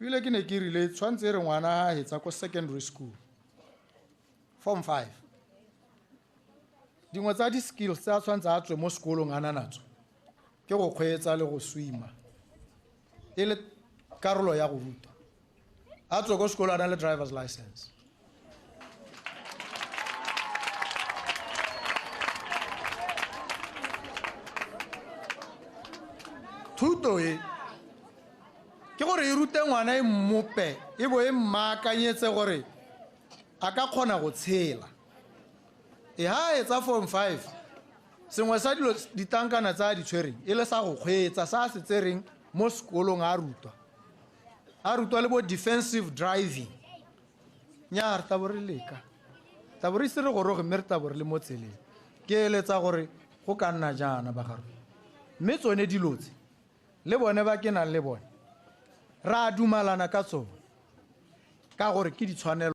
Ebile ke ne ke rile tshwanetse e re ngwana a hetsa ko secondary school, form 5, dingwe tsa di-skills tse a tshwanetse a tswe mo sekolong a na natso ke go kgweetsa le go swima, e le karolo ya go ruta. A tswe ko sekolo a na le driver's license. Thuto e ke gore e rute ngwana, e mmope e bo e mmaakanyetse gore a ka kgona go tshela. E ha etsa form 5, sengwe sa dilo ditankana tsa a di tshwereng e le sa go kgweetsa, sa a se tsereng mo sekolong a rutwa, a rutwa le bo defensive driving. Nnyaa, re tla bo re leka, tla bo re ise re goroge, mme re tla bo re le mo tseleng. Ke eletsa gore go ka nna jaana ba garona, mme tsone dilo tse le bone ba ke nang le bone re a dumalana ka tsone, ka gore ke ditshwanelo.